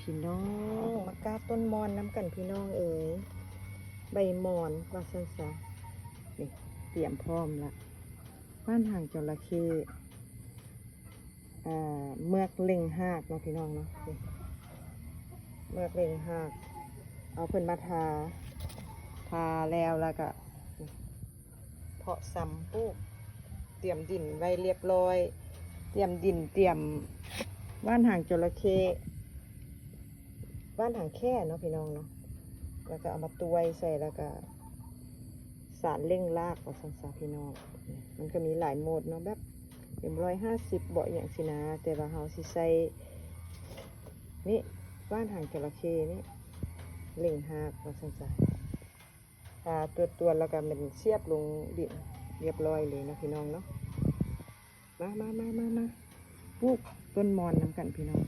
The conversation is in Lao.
ພີ່ນ້ອງ ມາກາດຕົ້ນມ່ອນນຳກັນພີ່ນ້ອງເອີຍ ໃບມ່ອນວ່າຊັ້ນຊະ. ນີ້ຕຽມພ້ອມລະ ຫວ່ານຫາງຈໍລະເຂ້, ເມືອກເລັ່ງຮາກເນາະພີ່ນ້ອງເນາະ. ນີ້ເມືອກເລັ່ງຮາກ ເອົາເພິ່ນມາທາ ທາແລ້ວລະກະ ເພາະຊຳປູກ ຕຽມດິນໄວ້ລຽບລ້ອຍ ຕຽມດິນ ຕຽມຫວ່ານຫາງຈໍລະເຂ້ ຫວ່ານຫາງແຂ້ເນາະພີ່ນ້ອງເນາະ. ແລ້ວກະເອົາມາຕວຍໃສ່ ແລ້ວກະສານເລັ່ງຮາກວ່າຊັ້ນຊະພີ່ນ້ອງ. ມັນກະມີຫຼາຍໂໝດເນາະ ແບບເອັມຮ້ອຍຫ້າສິບເບາະ ອີ່ຫຍັງຊີ້ນະ ແຕ່ວ່າເຮົາຊິໃສ່ນີ້ ຫວ່ານຫາງຈໍລະເຂ້ນີ້ ເລັ່ງຮາກວ່າຊັ້ນຊະ. ອ່າ ຕວດໆ ແລ້ວກະແມ່ນສຽບລົງດິນລຽບລ້ອຍເລີຍເນາະພີ່ນ້ອງເນາະ. ມາ ມາ ມາ ມາ ມາ ປູກຕົ້ນມ່ອນນຳກັນພີ່ນ້ອງ.